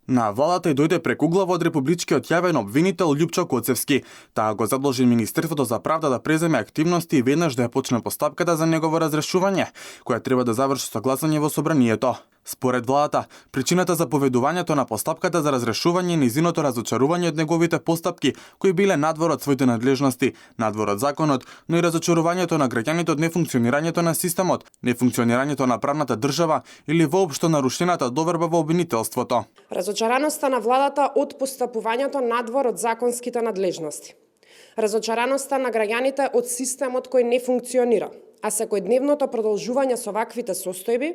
На владата и дојде прекуглаво од републичкиот јавен обвинител Љупчо Коцевски. Таа го задолжи Министерството за правда да преземе активности и веднаш да ја почне постапката за негово разрешување, која треба да заврши со гласање во собранието. Според владата, причината за поведувањето на постапката за разрешување е низиното разочарување од неговите постапки, кои биле надвор од своите надлежности, надвор од законот, но и разочарувањето на граѓаните од нефункционирањето на системот, нефункционирањето на правната држава или воопшто нарушената доверба во обвинителството. Разочараноста на владата од постапувањето надвор од законските надлежности. Разочараноста на граѓаните од системот кој не функционира, а секојдневното продолжување со ваквите состојби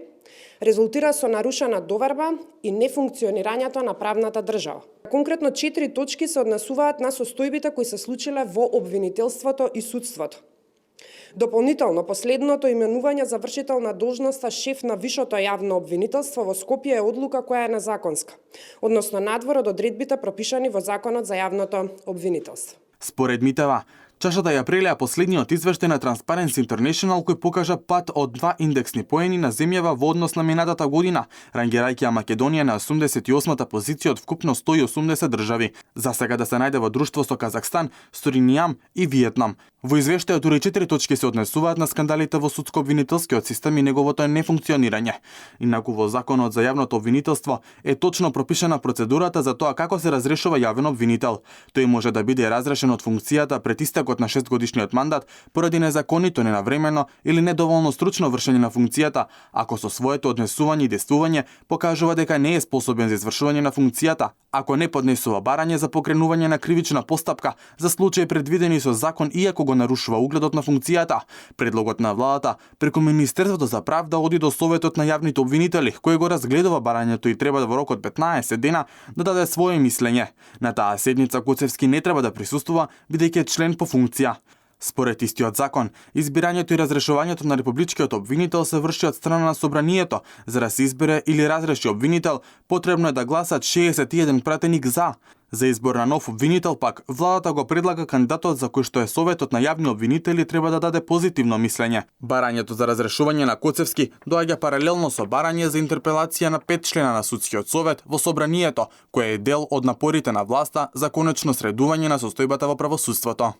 резултира со нарушена доверба и нефункционирањето на правната држава. Конкретно 4 точки се однесуваат на состојбите кои се случиле во обвинителството и судството. Дополнително, последното именување за вршител на должноста шеф на Вишото јавно обвинителство во Скопје е одлука која е незаконска, односно надвор од одредбите пропишани во Законот за јавното обвинителство. Според Митева, чашата ја прелеа последниот извештај на Transparency International кој покажа пат од 2 индексни поени на земјава во однос на минатата година, рангирајќи ја Македонија на 88-та позиција од вкупно 180 држави. За сега да се најде во друштво со Казахстан, Суринам и Виетнам. Во извештајот дури 4 точки се однесуваат на скандалите во судско-обвинителскиот систем и неговото нефункционирање. Инаку во Законот за јавното обвинителство е точно пропишана процедурата за тоа како се разрешува јавен обвинител. Тој може да биде разрешен од функцијата пред истекот на 6-годишниот мандат поради незаконито, ненавремено или недоволно стручно вршење на функцијата, ако со своето однесување и действување покажува дека не е способен за извршување на функцијата, ако не поднесува барање за покренување на кривична постапка за случаи предвидени со закон иако го нарушува угледот на функцијата. Предлогот на владата преку Министерството за правда оди до Советот на јавните обвинители, кој го разгледува барањето и треба во рок од 15 дена да даде свое мислење. На таа седница Коцевски не треба да присуствува, бидејќи е член по функција. Според истиот закон, избирањето и разрешувањето на републичкиот обвинител се врши од страна на собранието. За да се избере или разреши обвинител, потребно е да гласат 61 пратеник за. За избор на нов обвинител пак, владата го предлага кандидатот за кој што е Советот на јавни обвинители треба да даде позитивно мислење. Барањето за разрешување на Коцевски доаѓа паралелно со барање за интерпелација на 5 члена на судскиот совет во собранието, кој е дел од напорите на власта за конечно средување на состојбата во правосудството.